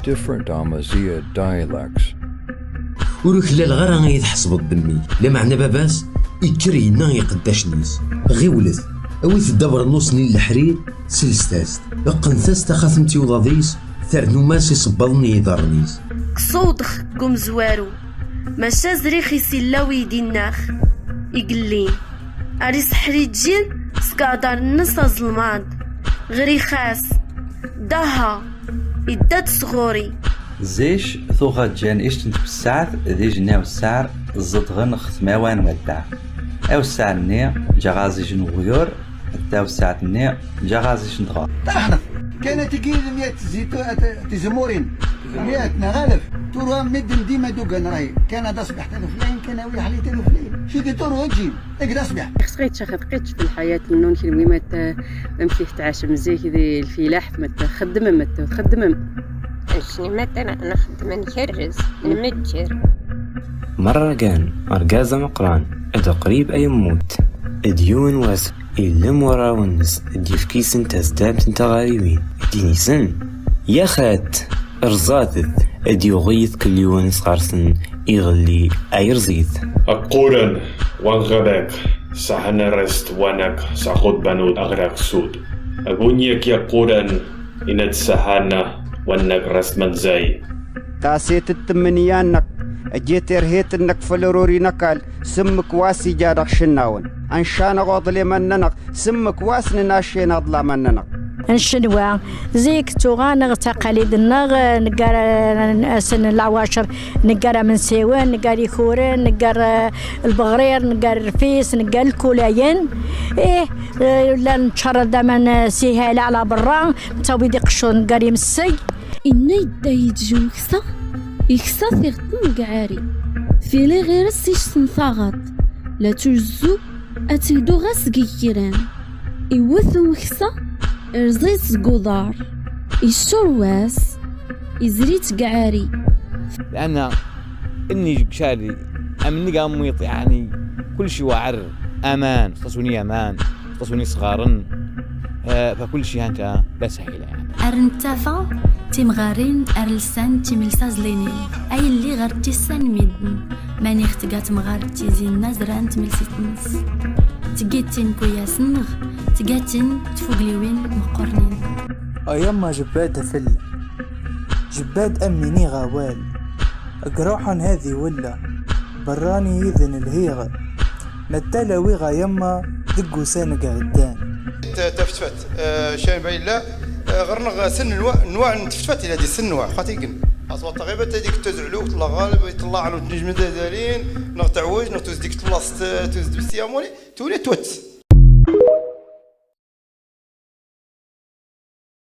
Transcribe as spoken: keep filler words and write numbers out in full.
Different Amazigh dialects. Ur uklaleɣ ara i tḥesbeḍ d mmi-k. Lameɛna baba-s ikker yenna i iqeddacen-is: ɣiwlet, awit-d abernus-nni n leḥrir, selset-as-t, qqnet-as taxatemt i uḍad-is, ternum-as isebbaḍen i yiḍarren-is. Kkes-d deg umezwaru, maca zrix-is illa wi d-innax igellin. Ar iseḥriǧin seg aḍar-nnes aẓelmaḍ, ɣrix-as: Daha, idda-d sɣur-i. Zik, tuɣa ǧǧan ict n twessaɛt d ij n iwessaɛr, ẓedɣen x tmawa n wadda. Awessaɛr-nni ǧa-ɣ-as ij n uɣyur, d tawessaɛt-nni ǧa-ɣ-as ij n tɣur. Taḥnef. Kana tigi d miyat zitu-, t-, tizmurin. Miyat neɣ alef. Tura midden dima dugan ray. Kana d aṣbiḥ taluflayin, kana wi ḥli taluflayin. Cigi tura ǧin. Eg d aṣbiḥ. Xsɣit caxat qitc fi lḥayat nnun, kenwi ma t-, ma t-tɛacem zik di lfilaḥt, ma t-txeddmem, ma t-txeddmem. Ncni ma t-nxeddem, nkerrez, nmeǧǧer. Merra gan argaz ameqqran, d uqrib a yemmut. D yiwen wass, illem warraw-nnes, d-yefk-isen tazdamt n tɣariwin, d-inisen: Yaxat, rẓatet, d-yuɣit kul yiwen sɣur-sen iɣelli ay rẓit. Aqquran, wanɣarak, saḥan rest wanak, saxut banud aɣraq sud. Agunyek yaqquran, inad saḥan wanak rest manzay. Tasit d-tmniyannaq, ejit irhit-nnaq flururi nakal, smmk was ijadaɣ shnnawn. Anshanɣ uḍliman-nnaq, smmk was nnashin aḍlaman-nnaq. Ncnwa, zik tuɣa-nɣ taqalid-nnɣ, nggar, eh, asn lɛwacr, nggar amnsiwn, nggar ikuren, nggar, eh, lbɣrir, nggar rfis, nggar lkulayn. Ih, eh, llan nččar daman, eh, sihala ɛla brra, ntawi-d iqccuḍ, nggar imssy. Inna idda-yi-d jweksa, iksa tiɣt n gɛari. Tili ɣir-s ict n taɣaṭ, la tujzu, ad tgdu ɣas g igran. Iwwet umeksa, irẓ-it g uḍar. Iccur wass, izri-t gɛari. Lɛanna, inni g cari, am nnig amwiṭ, yeɛni, kulci waɛer, aman, xas win i aman. Ṭṭasuni sɣaren, eh, fa kulci hanta d asahil, yeɛni. Ar nttafeɣ timɣarin, ar lsan timlsa ẓlinin, ay lliɣ ar ttissan n middn, mani ɣ-tga tmɣart tizi n nazra n tmlsit-nnes. Tgittin kuyasen-nɣ, tgatin tfugliwin mqqurnin. Ay amma jbbad afl, jbbad am iniɣ awal, g ruḥ n hadi wlla, brrani yidn lhiɣ. Nttalawi ɣa yamma deg usan g ɛddan. T-, tftfat, eh, cayba illa, eh, ɣer-nneɣ s nnwa, nnwa n tftfat illa di s nnwa, xaṭi gn. Aswa tɣibat dik tazɛlu, tlla ɣalb, tlla ɛlu tnijm d azalin, neɣ tɛwj, neɣ tuzdik tlla s-, tuzd s yamuni, tuli twt.